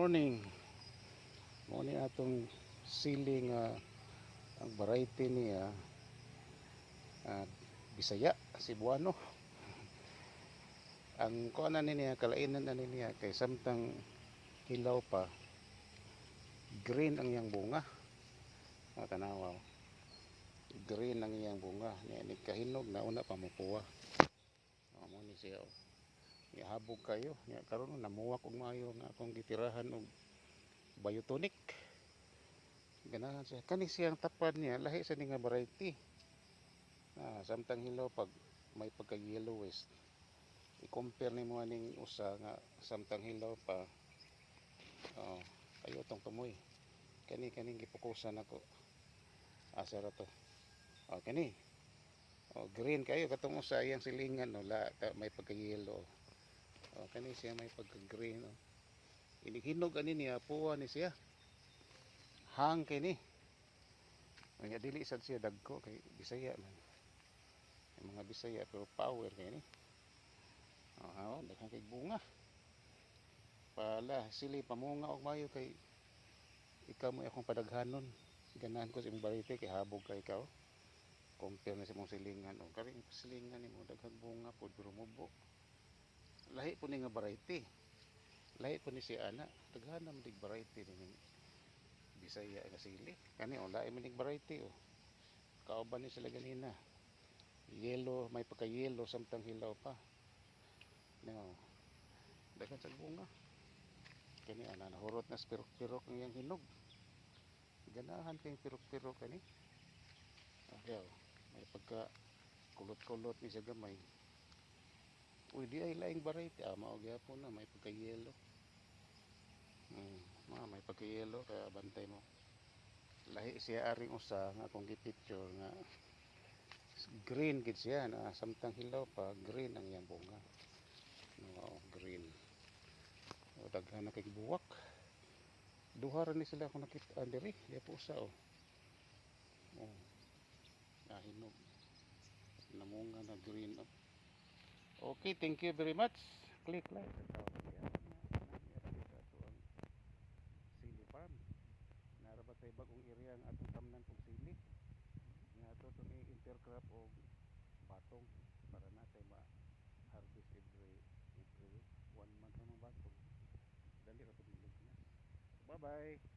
Morning. Mao ni atong sili nga ang variety niya Bisaya, Cebuano. Ang kuan na niya, kalainan na niya kay samtang hilaw pa, green ang iyang bunga. Mga tanawa. Green ang iyang bunga. Niya ni kahinog na una pa mopuwa. Oh, mao ni siya, oh. Ihabog kayo. Niya karon namuwak og maayo nga akong gitirahan og biotonic. Ganahan siya. Kani siyang tapad niya, lahi sa ni nga variety. Ah, samtang hilaw pag may pagka yellowish. I-compare nimo aning usa nga samtang hilaw pa. Oh, ayo tong tumoy. Kani kaning gipokusan nako. Asa ra to? Oh, kani. Oh, green kayo katong usa iyang silingan, no, la, may pagka yellow. Oh, kani siya may pagka green, oh. Inig hinog ani niya, puwa ni siya. Hang kini. Nga dili sad siya dagko kay Bisaya man. Ang mga Bisaya pero power kay ni. Oh, oh, daghan kay bunga. Pala sili pamunga og mayo kay ikaw mo akong padaghanon. Ganahan ko sa imong variety kay habog kay ikaw. Compare na sa imong silingan, oh, kari silingan nimo daghang bunga pod pero mubo. Lahi po ni nga variety. Lahi po ni si ana. Daghan na man variety ni Bisaya nga sili. Kani, oh, lahi man ning variety, oh. Kauban ni sila ganina. Yellow, may pagka-yellow samtang hilaw pa. No. Daghan sa bunga. Kani ana nahurot na sa pirok-pirok ang iyang hinog. Ganahan kayong pirok-pirok kani. Okay, oh. May pagka kulot-kulot ni siya gamay. Uy, di ay laing variety. Ah, mao gyapon na may pagka-yellow. Mga may pagka-yellow kaya bantay mo. Lahi siya aring usa nga akong gi-picture nga green gid siya na samtang hilaw pa, green ang iyang bunga. No, green. O, daghan na kay buwak. Duha ra ni sila akong nakita diri, di po usa, oh. Oh. Nahinog. Namunga na green, oh. Okay, thank you very much. Click like. Sili farm. Nara ba tay bagong area ang atong tamnan pong sili? Nga ato itong i-intercrop og batong para natay ma-harvest every week. One month naman batong. Dali ra pud malugnas. Bye bye.